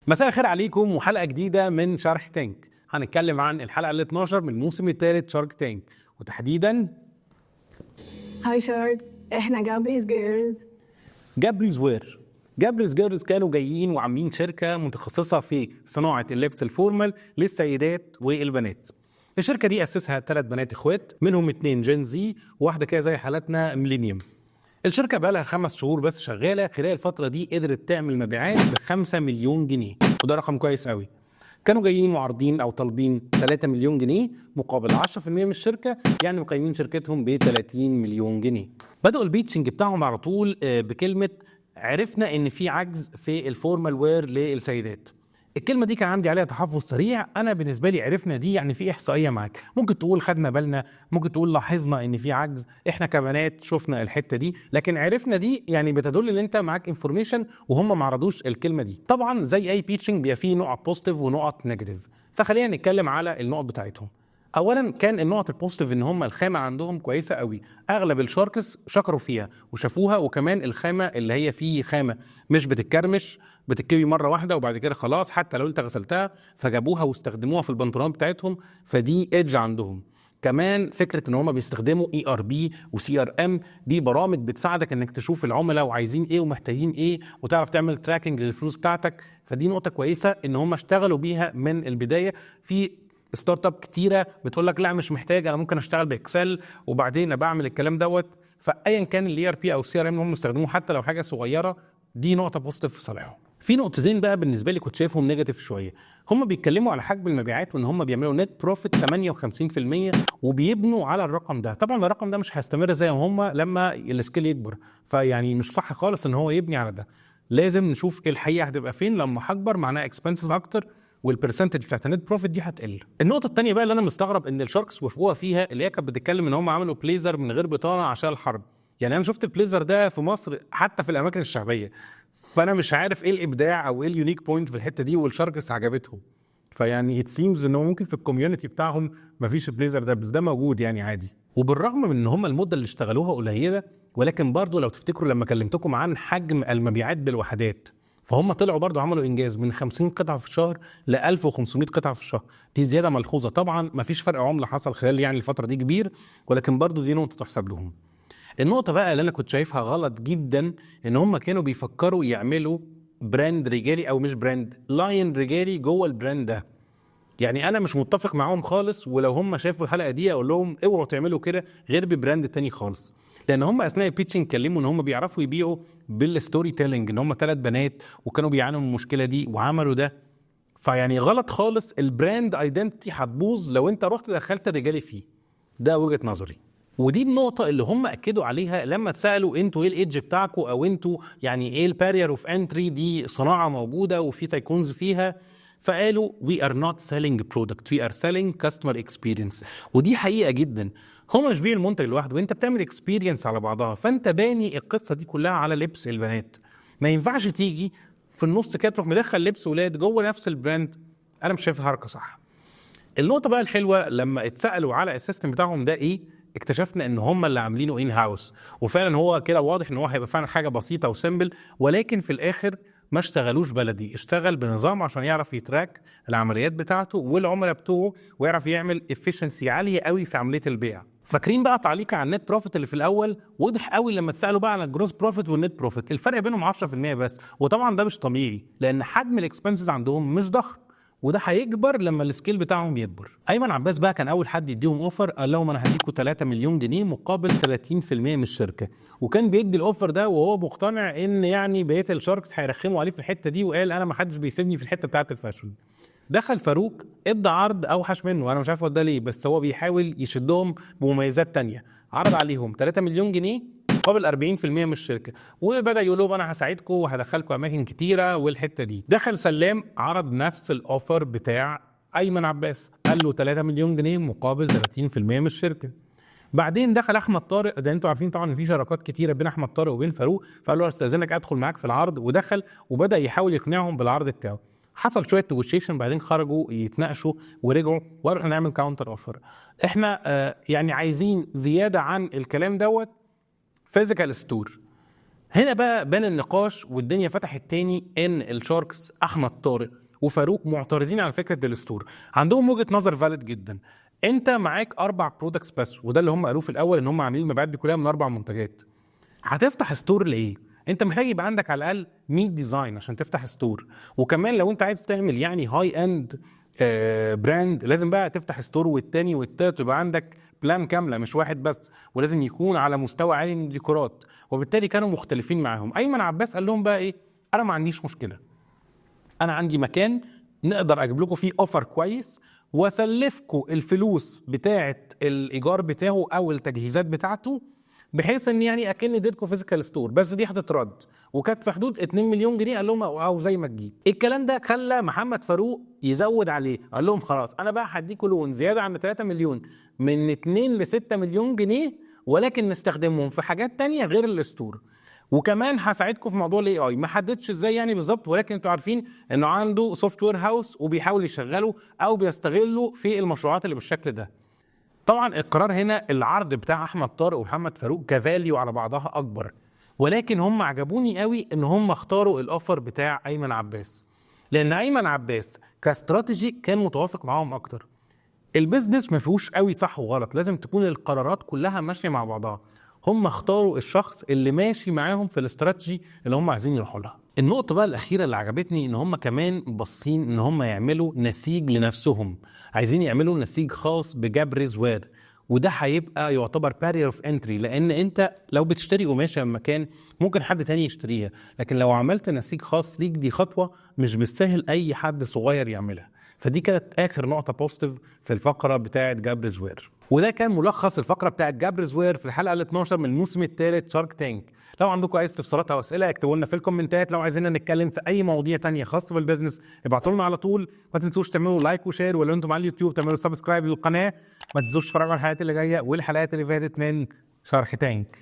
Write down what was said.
مساء الخير عليكم وحلقه جديدة من شرح تانك. هنتكلم عن الحلقة ال 12 من الموسم الثالث Shark Tank، وتحديدا Hi Sharks، احنا Gabri's Girls. Gabri's Wear. Gabri's Girls كانوا جايين وعاملين شركة متخصصة في صناعة اللبس ال formal للسيدات والبنات. الشركة دي اسسها ثلاث بنات اخوات، منهم اتنين Gen Z وواحدة كده زي حالتنا millennium. الشركة بقى لها 5 شهور بس شغاله. خلال الفترة دي قدرت تعمل مبيعات ب 5 مليون جنيه، وده رقم كويس قوي. كانوا جايين وعارضين او طالبين 3 مليون جنيه مقابل 10% من الشركه، يعني مقيمين شركتهم ب 30 مليون جنيه. بدأوا ال pitching بتاعهم على طول بكلمه عرفنا ان في عجز في ال formal wear للسيدات. الكلمة دي كان عندي عليها تحفظ سريع. انا بالنسبة لي عرفنا دي يعني في احصائية معاك، ممكن تقول خدنا بالنا، ممكن تقول لاحظنا ان في عجز، احنا كبنات شفنا الحتة دي، لكن عرفنا دي يعني بتدل ان انت معاك information، وهم ما عرضوش الكلمة دي. طبعا زي اي pitching بيبقى فيه نقط positive ونقط negative، فخلينا نتكلم على النقط بتاعتهم. اولا كان النقط ال positive ان هم الخامة عندهم كويسة قوي، اغلب ال sharks شكروا فيها وشافوها. وكمان الخامة اللي هي فيه خامة مش بتتكرمش، بتتكوي مرة واحدة وبعد كده خلاص حتى لو انت غسلتها، فجابوها واستخدموها في البنطلونات بتاعتهم، فدي edge عندهم. كمان فكرة ان هم بيستخدموا ERP و CRM، دي برامج بتساعدك انك تشوف العملاء وعايزين ايه ومحتاجين ايه وتعرف تعمل tracking للفلوس بتاعتك، فدي نقطة كويسة ان هم اشتغلوا بيها من البدايه. في startup كتيرة بتقول لك لا مش محتاج، انا ممكن اشتغل ب Excel وبعدين ابقى اعمل الكلام دوت. فايا كان ال ERP او ال CRM اللي هم بيستخدموه، حتى لو حاجة صغيره، دي نقطة positive في صالحهم. في نقطتين بقى بالنسبة لي كنت شايفهم negative شويه. هم بيتكلموا على حجم المبيعات وان هم بيعملوا net profit 58% وبيبنوا على الرقم ده. طبعا الرقم ده مش هيستمر زي ما هم لما ال scale يكبر، فيعني مش صح خالص ان هو يبني على ده. لازم نشوف ايه الحقيقة هتبقى فين لما هكبر، معناها expenses اكتر وال percentage بتاعت ال net profit دي هتقل. النقطة الثانية بقى اللي انا مستغرب ان ال sharks وافقوها فيها، اللي هي كانت بتتكلم ان هم عملوا بليزر من غير بطانه عشان الحرب. يعني انا شفت البليزر ده في مصر حتى في الاماكن الشعبيه، فانا مش عارف ايه الابداع او ايه ال unique point في الحتة دي وال sharks عجبتهم. فيعني it seems ان هو ممكن في ال community بتاعهم مفيش البليزر ده، بس ده موجود يعني عادي. وبالرغم من ان هم المدة اللي اشتغلوها قليله، ولكن برضو لو تفتكروا لما كلمتكم عن حجم المبيعات بالوحدات، فهم طلعوا برضو عملوا انجاز من 50 قطعه في الشهر ل 1500 قطعه في الشهر. دي زيادة ملحوظه. طبعا مفيش فرق عمله حصل خلال يعني الفترة دي كبير، ولكن برضو دي نقطة تحسب لهم. النقطة بقى اللي انا كنت شايفها غلط جدا ان هم كانوا بيفكروا يعملوا brand رجالي، او مش brand، line رجالي جوه ال brand ده. يعني انا مش متفق معاهم خالص، ولو هم شافوا الحلقة دي اقول لهم اوعوا تعملوا كده غير ب brand تاني خالص، لان هم اثناء ال pitching اتكلموا ان هم بيعرفوا يبيعوا بال storytelling، ان هم ثلاث بنات وكانوا بيعانوا من المشكلة دي وعملوا ده. فيعني غلط خالص، ال brand identity هتبوظ لو انت رحت دخلت الرجالي فيه. ده وجهه نظري، ودي النقطة اللي هم أكدوا عليها لما اتسألوا انتوا ايه ال edge بتاعكم، او انتوا يعني ايه ال barrier of entry، دي صناعة موجودة وفي tycoons فيها. فقالوا we are not selling product، we are selling customer experience. ودي حقيقة جدا، هم مش بيعوا المنتج لوحده، وانت بتعمل experience على بعضها. فانت باني القصة دي كلها على لبس البنات، ما ينفعش تيجي في النص كده تروح مدخل لبس ولاد جوه نفس ال brand. انا مش شايفها حركة صح. النقطة بقى الحلوة لما اتسألوا على ال system بتاعهم ده ايه، اكتشفنا ان هم اللي عاملينه in house، وفعلا هو كده واضح ان هو هيبقى فعلا حاجة بسيطة و simple، ولكن في الاخر ما اشتغلوش بلدي، اشتغل بنظام عشان يعرف ي track العمليات بتاعته والعملاء بتوعه ويعرف يعمل efficiency عالية قوي في عملية البيع. فاكرين بقى تعليقي على ال net profit اللي في الاول؟ وضح قوي لما اتسالوا بقى على ال gross profit وال net profit، الفرق بينهم 10% بس. وطبعا ده مش طبيعي لان حجم ال expenses عندهم مش ضخم، وده هيكبر لما ال scale بتاعهم يكبر. ايمن عباس بقى كان اول حد يديهم offer، قال لهم انا هديكم 3 مليون جنيه مقابل 30% من الشركه. وكان بيدي ال offer ده وهو مقتنع ان يعني بقية ال sharks هيرخموا عليه في الحتة دي، وقال انا ما حدش بيسيبني في الحتة بتاعه ال fashion. دخل فاروق ادى عرض اوحش منه، انا مش عارف هو ده ليه، بس هو بيحاول يشدهم بمميزات تانية. عرض عليهم 3 مليون جنيه مقابل 40% من الشركه، وبدا يقول لهم انا هساعدكم وهدخلكم اماكن كتيرة والحتة دي. دخل سلام عرض نفس ال offer بتاع ايمن عباس، قال له 3 مليون جنيه مقابل 30% من الشركه. بعدين دخل احمد طارق، ده انتوا عارفين طبعا ان في شراكات كتيرة بين احمد طارق وبين فاروق، فقال له استاذنك ادخل معاك في العرض، ودخل وبدا يحاول يقنعهم بالعرض بتاعه. حصل شوية negotiation، بعدين خرجوا يتناقشوا ورجعوا وقالوا احنا نعمل counter offer، احنا يعني عايزين زيادة عن الكلام دوت physical store. هنا بقى بان النقاش والدنيا فتحت تاني، ان ال sharks احمد طارق وفاروق معترضين على فكرة ال store. عندهم وجهه نظر valid جدا. انت معاك اربع products بس، وده اللي هم قالوه في الاول، ان هم عاملين المبيعات دي كلها من اربع منتجات. هتفتح store لايه؟ انت محتاج يبقى عندك على الاقل 100 design عشان تفتح store. وكمان لو انت عايز تعمل يعني high end brand، لازم بقى تفتح store والتاني والتالت، ويبقى عندك plan كاملة مش واحد بس، ولازم يكون على مستوى عالي من الديكورات. وبالتالي كانوا مختلفين معاهم. ايمن عباس قال لهم بقى ايه؟ انا ما عنديش مشكله، انا عندي مكان نقدر اجيب لكم فيه offer كويس واسلفكم الفلوس بتاعه الايجار بتاعه او التجهيزات بتاعته، بحيث ان يعني اكن اديتكم physical store، بس دي هتترد. وكانت في حدود 2 مليون جنيه قال لهم، او زي ما تجيب. الكلام ده خلى محمد فاروق يزود عليه، قال لهم خلاص، انا بقى هديكم loan زيادة عن 3 مليون، من 2 ل 6 مليون جنيه، ولكن نستخدمهم في حاجات تانية غير ال store، وكمان هساعدكم في موضوع ال AI. ما حددش ازاي يعني بالظبط، ولكن انتوا عارفين انه عنده software house وبيحاول يشغله او بيستغله في المشروعات اللي بالشكل ده. طبعا القرار هنا، العرض بتاع احمد طارق ومحمد فاروق ك value على بعضها اكبر، ولكن هم عجبوني قوي ان هم اختاروا ال offer بتاع ايمن عباس، لان ايمن عباس كاستراتيجي كان متوافق معاهم اكتر. ال business ما فيهوش قوي صح وغلط، لازم تكون القرارات كلها ماشية مع بعضها. هم اختاروا الشخص اللي ماشي معاهم في الاستراتيجي اللي هم عايزين يروحوا لها. النقطة بقى الأخيرة اللي عجبتني إن هم كمان باصين إن هم يعملوا نسيج لنفسهم، عايزين يعملوا نسيج خاص بجابريز وير، وده هيبقى يعتبر barrier of entry، لان انت لو بتشتري قماشة من مكان ممكن حد تاني يشتريها، لكن لو عملت نسيج خاص ليك دي خطوة مش بالسهل اي حد صغير يعملها. فدي كانت اخر نقطة positive في الفقرة بتاعه جابريز وير. وده كان ملخص الفقرة بتاعه جابريز وير في الحلقة ال 12 من الموسم الثالث Shark Tank. لو عندكم اي استفسارات او اسئلة اكتبوا لنا في الكومنتات. لو عايزيننا نتكلم في اي مواضيع تانية خاصة بال business ابعتوا لنا على طول. ما تنسوش تعملوا like و share، ولو انتم على اليوتيوب تعملوا subscribe للقناه. ما تنسوش تتفرجوا على الحلقات اللي جاية والحلقات اللي فاتت من Shark Tank.